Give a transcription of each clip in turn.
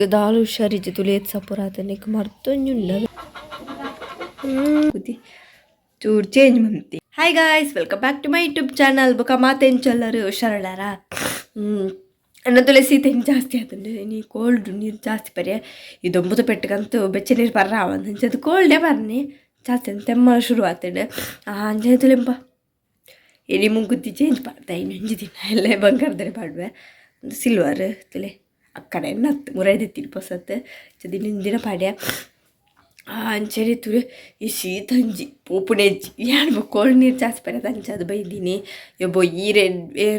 ದಾಲ ಹುಷಾರಿಜ್ಜಿ ತುಲೇತ್ ಸಪುರಾತನಿಕ್ ಮರ್ತೊಂಜುಂಡ ಚೂರು change ಮಂತಿ. Hi guys, welcome back to my YouTube channel. ಬೊಕ ಮಾತೆಂಚೊಲ್ಲರು ಹುಷಾರುಳ್ಳಾರ? ಅನ್ನ ತುಳಸಿ ತೆಂಗ್ ಜಾಸ್ತಿ ಆತಂಡು ಇನಿ ಕೋಲ್ಡ್ ನೀರು ಜಾಸ್ತಿ ಪರ್ಯ. ಈ ದೊಂಬುದ ಪೆಟ್ಟುಗಂತೂ ಬೆಚ್ಚ ನೀರು ಪರ್ರ ಆವಂದು ಕೋಲ್ಡೇ ಪರ್ನಿ ಜಾಸ್ತಿ ತೆಮ್ಮ ಶುರು ಆತಂಡು. ಅಂಚನೆ ತುಲೆಂಪ ಇನಿ ಮುಂಗುತ್ತಿ ಚೇಂಜ್ ಪಾಡ್ದ ಇನ್ನೊಂಜಿ ದಿನ ಎಲ್ಲ ಬಂಗಾರದರೆ ಪಾಡುವೆ. ಒಂದು ಸಿಲ್ವರ್ ತುಲೆ ಅಕ್ಕಡೆ ನತ್ತು ಮುರೈದೆತ್ತಿನ ಪೊಸತ್ತು ದಿನ ದಿನ ಪಾಡ್ಯ. ಅಂಚನೆ ತುಲೆ ಈ ಶೀತ ಅಂಜಿ ಪೋಪುನೆಜ್ಜಿ ಯಾನ್ ಕೋಲ್ಡ್ ನೀರು ಜಾಸ್ತಿ ಪರ್ಯದ ಅಂಚಾದ್ ಬೈದಿನಿ. ಯಬ್ಬೋ ಈರೆ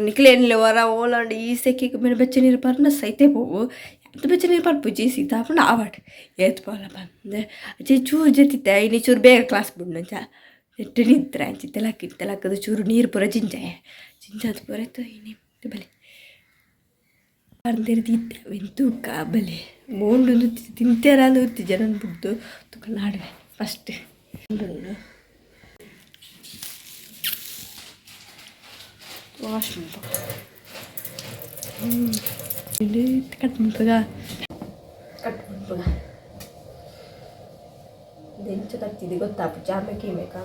ನಿಕ್ಲೆನ್ಲೆ ವರ ಓಲಾಂಡ ಈ ಸೆಕೆಗ್ ಮೇನೆ ಬೆಚ್ಚ ನೀರು ಪರ್ನ ಸೈತೆ ಪೋವು. ಎಂತ ಬೆಚ್ಚ ನೀರು ಪರ್ಪುಜಿ, ಶೀತ ಆಪುಂಡು ಆವಡ್ ಏತ್ ಪೋಲ ಪಂದ್. ಅಂಚೆ ಚೂರು ಜೆತ್ತಿತ್ತೆ ಇನಿ, ಚೂರು ಬೇಗ ಕ್ಲಾಸ್ ಬುಡ್ನಂಚ ನೆಟ್ಟ್ ನಿದ್ರೆ ಅಂಚಿತ್ತೆ ಲಕ್ಕಿತ್ತೆ. ಲಕ್ಕದು ಚೂರು ನೀರು ಪೂರ ಜಿಂಜಾಯ ಜಿಂಜಾದ್ ಪೂರ ಇನಿ ಬಲೆ ಪರ್ಂದಿರ್ದಿತ್ತೆ ಅವೆನ್ ತೂಕ ಬಲೆ ಬೋಂಡುಂದು ತಿಂತೇರಾಂದ್ ಉತ್ತಿ ಜನನ್ ಬುಡ್ದು ತುಕ ನಾಡುವೆ ಫಸ್ಟ್ ಉಂಡು ವಾಶ್ ಮನ್ಪುಗ ಕಟ್ ಮನ್ಪುಗ ಕಟ್ ಮನ್ಪುಗ. ದೆಂಚ ಕತ್ತಿದೆ ಗೊತ್ತಾಪುಜಿ ಆಮೇಲೆ ಕೀಮೇಕ.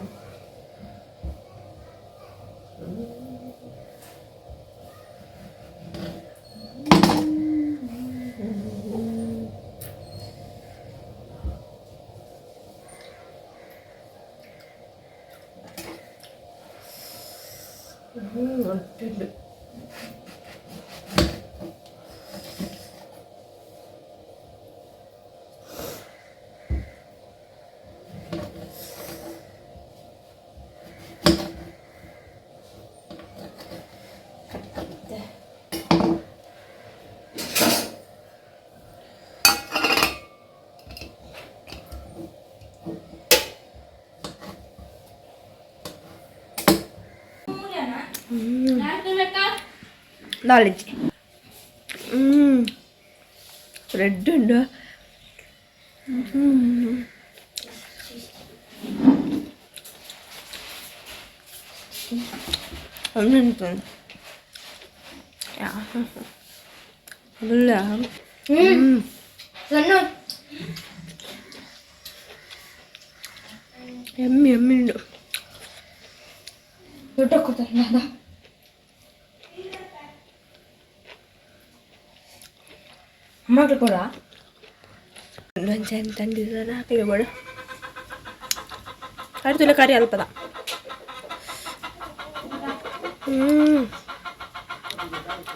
ಉಂಟು. ಕಟ್ ನಾಲೆಜ್ ರೆಡ್ ಉಂಡು. ಅದಲ್ಲ. ಎಮ್ಮಿ ಎಮ್ಮಿ ಉಂಡು. ದೊಡ್ಡ ಕೊಡ್ತಾರಲ್ಲ. ಅಮ್ಮಗಳು ಕೂಡ. ಒಂಚೆನ್ ತಂಡಿದ ಹಾಕಲಿ ಬೋಡು ಕರಿ ಕರಿ ಅಲ್ಪದ.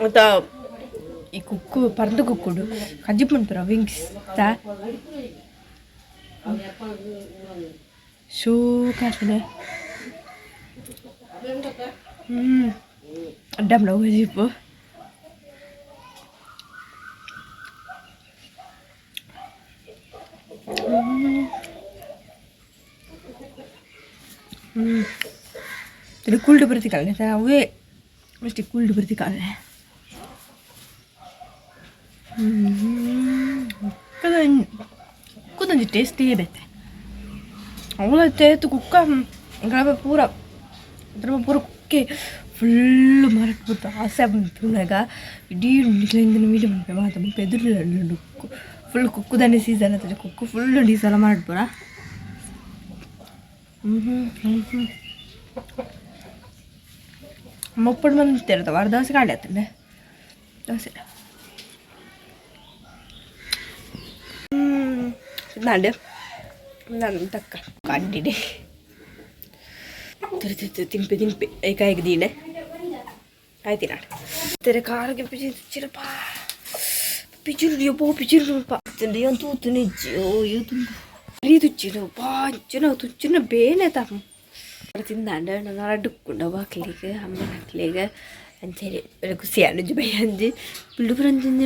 ಮತ್ತು ಈ ಕುಕ್ಕು ಪರ್ದು ಕುಕ್ಕುಡು ಕಜ್ಜಿಪ್ ಮನ್ಪುರ ವಿಂಗ್ಸ್ ತಾ ಶೋಕಾತನೆ. ಅಡ್ಡಂಡ ಕಜಿಪ್ಪು. ಇದು ಕೂಲ್ಡ್ ಬರ್ತಿಕಾಲೆ ಅವೇ ಅಷ್ಟೇ ಕೂಲ್ಡ್ ಬರ್ತಿಕಾಲೆ. ಕುಕ್ಕದೊಂಜಿ ಟೇಸ್ಟೇ ಬೇತೆ. ಅವಳ ತೇತು ಕುಕ್ಕ ಗಳಪ ಪೂರ ಅದ್ರ ಪೂರ ಕುಕ್ಕೆ ಫುಲ್ಲು ಮರಟ್ ಬುತ್ತ ಆಸೆ ಬಂತು. ಇಡೀ ನಿಕ್ಲಿಂದ ಮೀಡಿಯಂ ಮಾತ ಎದುರು ಕುಕ್ಕು ಫುಲ್ ಕುಕ್ಕುದಾನೆ ಸೀಸನ್ ಅತ್ತ. ಕುಕ್ಕು ಫುಲ್ ಈ ಸಲ ಮಾಡ್ಪುರ. ಹ್ಞೂ ಹ್ಞೂ ಹ್ಞೂ ಹ್ಞೂ ಮುಪ್ಪಡು ಮಂದಿ ವಾರ ದೋಸೆ ಖಾಲಿ ಆತಂಡೆ ದೋಸೆ ನಾಡು ನಾನು ತಕ್ಕ ಕಡ್ಡಿಡೆ ತಿಂಪೆ ತಿಂಪೆ ಏಕಾಏಕಿ ದೀನೆ ಆಯ್ತು ನಾಡು ತೆರೆ ಕಾರಿಗೆ ಪಿಜಿ ತುಚ್ಚಿರಪ್ಪ ಪಿಜಿರು ಯಪ್ಪೋ ಪಿಜಿರು ಏನು ತೂತು ನಿಜ್ಜಿ ಓ ಇದು ರೀ ತುಚ್ಚಿನ ಪಾಂಚಿನ ತುಚ್ಚಿನ ಬೇನೆ ತ ತಿಂದಾಂಡ ನಾನು ಡುಕ್ಕುಂಡ ಬಾಕ್ಲಿಗೆ ಅಮ್ಮನ ಅಕ್ಲಿಗೆ ಅಂಚನೆ ಖುಷಿ ಬಯ್ಯಂಜಿ ಪಿಲ್ಡು ಪುರಂಜಿನ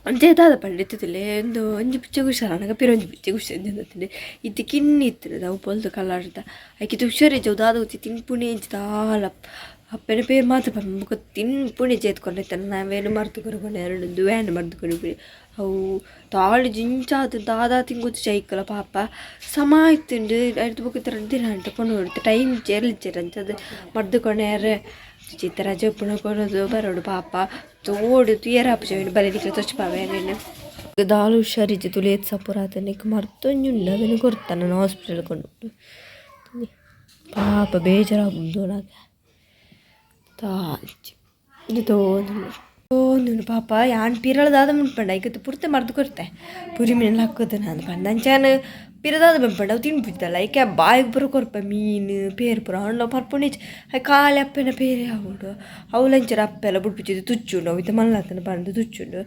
ಅಂಚೆ ದಾದ ಪಂಡಿತ್ತುಲೆ ಒಂದು ಒಂಜಿ ಪುಚ್ಚೆ ಹುಷಾರಾನಗ ಪಿರ ಒಂಜಿ ಪುಚ್ಚೆ ಖುಷಿ ಅಂಚೆ ಇತ್ತೆ ಕಿನ್ನಿ ಇತ್ತು ಅವು ಪೊಲ್ದು ಕಲರ್ದ ಐಕಿತ್ತು ಹುಷಾರಿಜ್ಜವು ದಾದ ಉಚ್ಚಿ ತಿನ್ಪುಣಿ ಇಂಚಿ ದಾಲ ಅಪ್ಪನ ಪೇರು ಮಾತ್ರ ಬೊಕ ತಿನ್ಪುಣಿ ಚೇತ್ಕೊಂಡೆ ನಾವೇನು ಮರ್ತು ಕೊರಕೊಂಡು ಎರಡು ವ್ಯಾನ್ ಮರ್ತು ಕೊರಪುಣಿ. ಅವು ತಾಳು ಜಿಂಚಾತು ದಾದಾ ತಿಂಗೊತ್ತು ಚೈಕಲ ಪಾಪ ಸಮ ಇತ್ತುಂಡು. ಅಡ್ದು ಬೊಕ ರಡ್ಡ್ ದಿನ ಅಂಟ ಕೊಂಡು ಟೈಮ್ ಇಜ್ಜಿ ಎರ್ಲು ಇಜ್ಜೆರ್ ಅಂಚದ ಮರ್ದು ಕೊನೆಯರೆ. ಚಿತ್ತ ರಜೆ ಉಪ್ಪುನ ಕೊರದು ಬರೋಡು ಪಾಪ ತೋಡು ತುಯರ ಆಪುಜಿ ಬಲೆ ನಿಕ್ಲೆ ತೊಚ್ಪಾವೆ ದಾಲ ಹುಷಾರಿಜ್ಜಿ ತುಲೆ ಏತ್ ಸಪುರ ಆತನಿಕ್ ಮರ್ತೊಂಜುಂಡು ಅವೆನ್ ಕೊರ್ತಾನ ಹಾಸ್ಪಿಟಲ್ ಕೊಂಡು ಪಾಪ ಬೇಜಾರಾಪುಂಡು ತೂನಗ ದಾಲ್ಚಿ ಇಂದು ತೋಂದುಂಡು ತೋಂದುಂಡು ಪಾಪ ಯಾನ್ ಪಿರಳ ದಾದ ಮನ್ಪಂಡ ಐಕ್ ಪುರ್ತೆ ಮರ್ದ್ ಕೊರ್ತೆ ಪುರಿ ಮೀನ್ ಲಕ್ಕುದು ಅಂದ್ ಪಂಡ ಅಂಚಾನ ಪಿರ ದಾದ ಮನ್ಪಂಡ ಅವು ತಿನ್ಪುಜ್ಜಲ್ಲ ಐಕೆ ಬಾಯಿಗ್ ಪೂರ ಕೊರ್ಪೆ ಮೀನ್ ಪೇರ್ ಪೂರ ಆಂಡ ಪರ್ಪುನಿಜ್ಜಿ ಐಕ್ ಖಾಲಿ ಅಪ್ಪೆನ ಪೇರೆ ಆವೊಡು ಅವ್ಲು ಅಂಚರ ಅಪ್ಪೆಲ ಬುಡ್ಪುಜಿ ತುಚ್ಚುಂಡು ಅವು ಇತ್ತೆ ಮಲ್ಲತನ ಪಂದ್ ತುಚ್ಚುಂಡು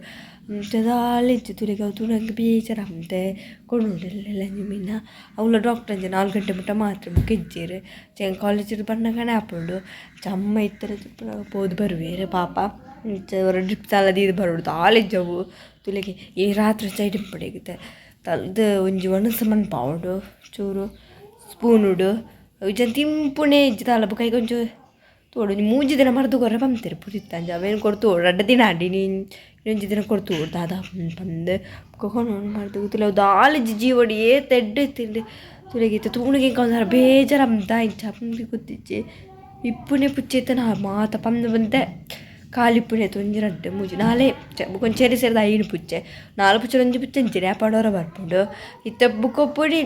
ಅಂಚ ದಾಲ ಇಜ್ಜಿ ತೂಲೆಗ್ ಅವು ತೂನಗ ಬೇಜಾರ್ ಆಪುಂಡು ಕೊಂಡೋಂಡು ಒಂಜಿ ಮೀನ ಅವ್ಲ ಡಾಕ್ಟರ್ ಅಂಚ 4 ಗಂಟೆ ಮುಟ್ಟ ಮಾತ್ರ ಬೊಕ ಇಜ್ಜೆರ್ ಕಾಲೇಜ್ ಬನ್ನಗನೆ ಆಪುಂಡು ಅಂಚ ಅಮ್ಮ ಇತ್ತೆರ ಪೋದು ಬರುವೆರ್ ಪಾಪ ಅಂಚ ಒರ ಡ್ರಿಪ್ಸ್ ದಾಲ ದೀದ್ ಬರೊಡು ದಾಲ ಇಜ್ಜಿ ಅವು ತೂಲೆಗ್ ಈ ರಾತ್ರೆ ಸೈಡ್ ಇಪ್ಪೊಡು ತಲ್ದ್ ಒಂಜಿ ವನಸ್ ಮನ್ಪಾವೊಡು ಚೂರು ಸ್ಪೂನುಡು ಇಜ್ಜಂಡ ತಿನ್ಪುನೆ ಇಜ್ಜಿ ದಾಲ ಬೊಕ ಐಕ್ ಒಂಚೂರು ತೂವೊಡು ಒಂಜಿ ಮೂಜಿ ದಿನ ಮರ್ದ್ ಕೊರ್ರೆ ಪಂತೆರ್ ಪುರಿತ ಅಂಚ ಅವೆನ್ ಕೊರ್ದು ರಡ್ಡ್ ದಿನ ಆಂಡ್ ಇನಿ ಒಂಜಿ ದಿನ ಕೊರ್ದು ದಾದ ಪಂದ್ ಬೊಕ ಕೊನೊಡು ಮರ್ದ್ ತೂಲೆ ಅವು ದಾಲ ಇಜ್ಜಿ ಜೀವಡ್ ಏತ್ ಎಡ್ಡೆ ಇತ್ತ್ಂಡ್ ತೂಲೆಗ್ ಇತ್ತೆ ತೂನಗ ಎಂಕ್ ಒಂಥರ ಬೇಜಾರ್ ಆಪುಂಡು ದಾಯ ಇಂಚ ಆಪುಂಡು ಗೊತ್ತಿಜ್ಜಿ ಇಪ್ಪುನೆ ಪುಚ್ಚೆ ಇತ್ತ್ಂಡ ಮಾತ ಪಂದ್ ಪಂತೆ ಖಾಲಿ ಇಪ್ಪುನೆ ಒಂಜಿ ರಡ್ಡ್ ಮೂಜಿ ನಾಲೆ ಬೊಕ ಒಂಜಿ ಸೇರಿ ಸೇರ್ದ್ ಐನ್ ಪುಚ್ಚೆ ನಾಲ್ ಪುಚ್ಚೆ ಒಂಜಿ ಪುಚ್ಚೆ ಅಂಚೆನೆ ಆಪಂಡ ಒರ ಬರ್ಪುಂಡು ಇತ್ತೆ ಬೊಕ ಪೊಡಿ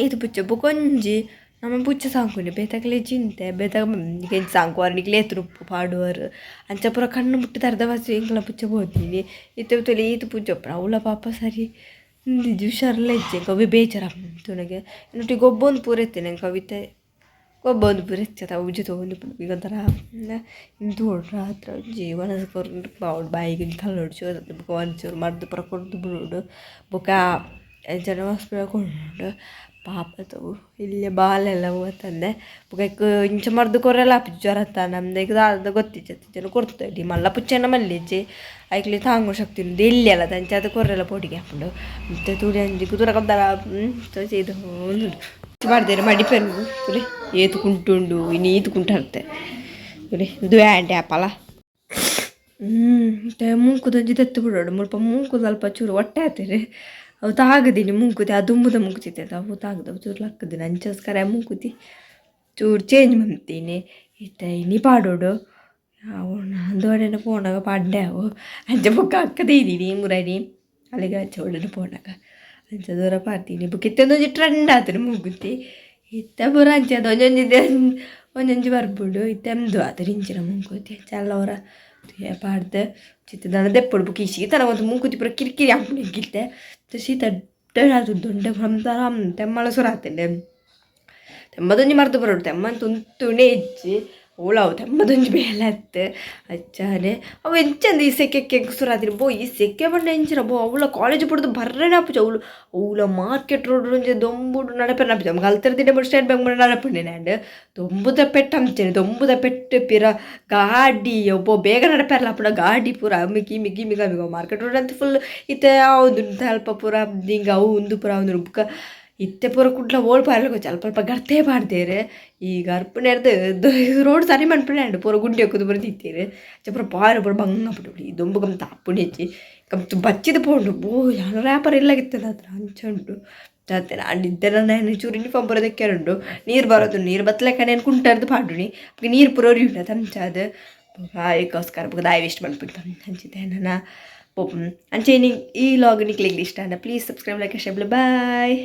ಏತ್ ಪುಚ್ಚೆ ಬೊಕ ಒಂಜಿ ನಮ ಪುಚ್ಚೆ ಸಾಂಕುನಿ ಬೇತೆಕ್ಲೆ ಚಿಂತೆ ಬೇತೆ ಎಂಚ ಸಾಂಕುವರ್ ನಿಕ್ಲೆ ಏತ್ ಉಪ್ಪು ಪಾಡುವರ್ ಅಂಚ ಪೂರ ಕಣ್ಣು ಮುಟ್ಟಿ ಅರ್ಧ ಎಂಕ್ಲ ಪುಚ್ಚೆ ಪೋತಿನಿ ಇತ್ತೆ ತೂಲೆ ಈತ್ ಪುಚ್ಚೆ ಉಪ್ಪುನ ಅವ್ಲ ಪಾಪ ಸರಿ ಇಂದಿಜ್ಜಿ ಹುಷಾರ್ಲ ಇಜ್ಜಿ ಎಂಕ್ ಅವ್ವೆ ಬೇಜಾರ್ ಆಪುಂಡು ತೂನಗ ಎನ್ನೊಟ್ಟಿಗೆ ಗೊಬ್ಬೊಂದು ಪೂರ ಇತ್ತಿನಿ ಎಂಕ್ ಅವು ಇತ್ತೆ ಗೊಬ್ಬೊಂದು ಪೂರ ಇತ್ತಿತ್ತ ಅವು ಒಂಜಿ ತೋಂದು ಈಗ ಒಂಥರ ತೂವೊಡು ರಾತ್ರೆ ಒಂಜಿ ವನಸ್ ಕೊರ್ದು ಬಾವೊಡು ಬಾಯಿಗ್ ಒಂಜಿ ಕಲ್ಲೊಡು ಚೂರು ಬೊಕ ಒಂಚೂರು ಮರ್ದ್ ಪೂರ ಕೊರ್ದು ಬುಡೊಡು ಬೊಕ ಅಂಚನೆ ಹಾಸ್ಪಿಟಲ್ ಕೊಂಡೋಡು ಪಾಪ ತೂ ಎಲ್ಯ ಬಾಲೆಲ ಅತ್ತಂದೆ ಬೊಕ ಐಕ್ ಇಂಚ ಮರ್ದ್ ಕೊರೆಲ ಆಪುಜಿ ಜ್ವರತ ನಮ್ದು ಐಕ್ ದಾದ ಗೊತ್ತಿಜ್ಜಿ ಅತ್ತ ಇಜ್ಜಂಡ ಕೊರ್ತೊಲಿ ಮಲ್ಲ ಪುಚ್ಚೆನ ಮಲ್ಲೆಜ್ಜಿ ಐಕ್ಲೆ ತಾಂಗುನ ಶಕ್ತಿ ಉಂಡು ಎಲ್ಯಲ ಅಂಚಾದ್ ಕೊರೆಲ ಪೋಡಿಗೆ ಆಪುಂಡು ಇತ್ತೆ ತೂಲೆ ಒಂಜಿ ತೂನಗ ಒಂಥರ ಉಂಡು ಪಾಡ್ದೆರ್ ಮಡಿಪೆರ್ ತೂಲೆ ಏತ್ ಕುಂಟುಂಡು ಇನಿ ಈತ್ ಕುಂಟು ತೂಲೆ ಉಂದುವೇ ಆಂಡ್ ಆಪಲ ಇತ್ತೆ ಮೂಂಕುದೊಂಜಿ ದೆತ್ತ್ ಬುಡೊಡು ಮುಲ್ಪ ಮೂಂಕುದ ಅಲ್ಪ ಚೂರು ಒಟ್ಟೆ ಆತೆರ್ ಅವು ತಾಗದಿನಿ ಮೂಂಕುತಿ ಆ ದುಂಬುದ ಮೂಂಕುತಿ ಇತ್ತೆ ಅವು ತಾಗದ ಅವು ಚೂರು ಲಕ್ಕುದಿನಿ ಅಂಚೋಸ್ಕರ ಮೂಂಕುತಿ ಚೂರು ಚೇಂಜ್ ಮಂತಿನಿ ಇತ್ತೆ ಇನಿ ಪಾಡೊಡು ಅವು ಅಂದೋಡೆನ ಪೋನಗ ಪಾಡ್ಡೆ ಅವು ಅಂಚ ಬೊಕ್ಕ ಅಕ್ಕ ದೀದಿನಿ ಮುರನಿ ಅಲ್ಲಿಗೆ ಅಂಚ ಒಡನೆ ಪೋನಗ ಅಂಚ ದೂರ ಪಾಡ್ತೀನಿ ಬೊಕ ಇತ್ತೆ ಒಂಜಿ ಟ್ರೆಂಡ್ ಆತುಂಡು ಮೂಂಕುತಿ ಇತ್ತೆ ಪೂರ ಅಂಚ ಒಂಜೊಂಜಿ ಒಂಜೊಂಜಿ ಬರ್ಪುಂಡು ಇತ್ತೆ ಉಂದು ಆತುಂಡು ಇಂಚಿನ ಮೂಂಕುತಿ ಅಂಚ ಒರ ಪಾಡ್ದ್ ಚಿತ್ತ ದಾನ ದೆಪ್ಪೊಡು ಬೊಕ ಈ ಶೀತನ ಒಂತೆ ಮೂಂಕುತಿ ಪೂರ ಕಿರಿಕಿರಿ ಆಪುಂಡು ಎಂಕ್ ಇತ್ತೆ ಶೀತ ಎಡ್ಡೆ ಆತುಂಡು ದೊಂಡೆ ಒಂಥರ ತೆಮ್ಮಲ ಸುರು ಆತುಂಡು ತೆಮ್ಮದೊಂಜಿ ಮರ್ದ್ ಬರೊಡು ತೆಮ್ಮನ್ ಉಂತುನೇ ಇಜ್ಜಿ ಓಲಾವು ತೆಮ್ಮದೊಂಜಿ ಬೇಲೆ ಅತ್ತ್ ಅಚ್ಚಾನೆ ಅವು ಎಂಚಂದ್ ಈ ಸೆಕೆಕ್ ಎಂಕ್ ಸುರು ಆತಿನಿ ಬೋ ಈ ಸೆಕೆ ಪಂಡ ಎಂಚಿನ ಬೋ ಅವ್ಲ ಕಾಲೇಜ್ ಬುಡ್ದು ಬರ್ರೆನೆ ಆಪುಜಿ ಅವ್ಲು ಅವ್ಲ ಮಾರ್ಕೆಟ್ ರೋಡ್ ಒಂಜಿ ದೊಂಬುಡು ನಡಪೆರೆ ಆಪುಜಿ ನಮ್ಗೆ ಅಲ್ತರ್ದಿನ ಬುಡ್ದು ಸ್ಟೇಟ್ ಬ್ಯಾಂಕ್ ಮುಟ್ಟ ನಡಪುಂಡು ಆಂಡ್ ದೊಂಬುದ ಪೆಟ್ಟ್ ಅಂಚನೆ ದೊಂಬುದ ಪೆಟ್ಟ್ ಪಿರ ಗಾಡಿ ಒಬ್ಬೊ ಬೇಗ ನಡಪೆರ್ಲ ಆಪುಂಡ ಗಾಡಿ ಪೂರ ಮಿಗಿ ಮಿಗಿ ಮಿಗ ಮಿಗ ಮಾರ್ಕೆಟ್ ರೋಡ್ ಅಂತ ಫುಲ್ ಇತ್ತೆ ಆವೊಂದುಂಡು ಅಲ್ಪ ಪೂರ ದಿಂಗ ಅವು ಉಂದು ಪೂರ ಆವೊಂದುಂಡು ಬೊಕ ಇತ್ತೆ ಪೂರ ಕುಡ್ಲ ಓಲ್ ಪಾರ್ಲೆ ಗೊಚ್ಚಿ ಅಲ್ಪ ಅಲ್ಪ ಗರ್ತೆ ಪಾಡ್ದೆರ್ ಈ ಗರ್ಪುನೆರ್ದ್ ರೋಡ್ ಸರಿ ಮನ್ಪುನೆ ಆಂಡ್ ಪೂರ ಗುಂಡಿ ಒಕ್ಕುದು ಪೂರ ದೀತೆರ್ ಅಂಚ ಪೂರ ಪಾರ್ ಪೂರ ಬಂಗ ಆಪುಂಡು ಈ ದೊಂಬು ಕಂತ ಆಪುನೆಜ್ಜಿ ಕಂತು ಬಚ್ಚಿದ್ ಪೋಂಡು ಬೋ ಯಾನ್ ರ್ಯಾಪರ್ ಇಲ್ಲಗಿತ್ತದ ಅಂಚ ಉಂಡು ದಾದನ ಆಂಡ್ ಇತ್ತೆ ನನ ಚೂರು ಯೂನಿಫಾರ್ಮ್ ಪೂರ ದೆಕ್ಕೆರೆ ಉಂಡು ನೀರು ಬರೋದು ನೀರು ಬತ್ತಲೆಕ್ಕನೆ ಯಾನ್ ಕುಂಟರ್ದ್ ಪಾಡುನಿ ಬೊಕ ನೀರು ಪೂರ ಒರಿಯುಂಡು ಅತ್ ಅಂಚಾದ್ ಬೊಕ ಐಕೋಸ್ಕರ ಬೊಕ ದಾಯೆ ವೇಸ್ಟ್ ಮನ್ಪುನಿ ಅಂಚಿತ್ತೆ ನನ ಪೋಪುನು ಅಂಚ ಇನಿ ಈ ವ್ಲಾಗ್ ನಿಕ್ಲೆಗ್ ಇಷ್ಟ ಆಂಡ please subscribe, like, share. Bye.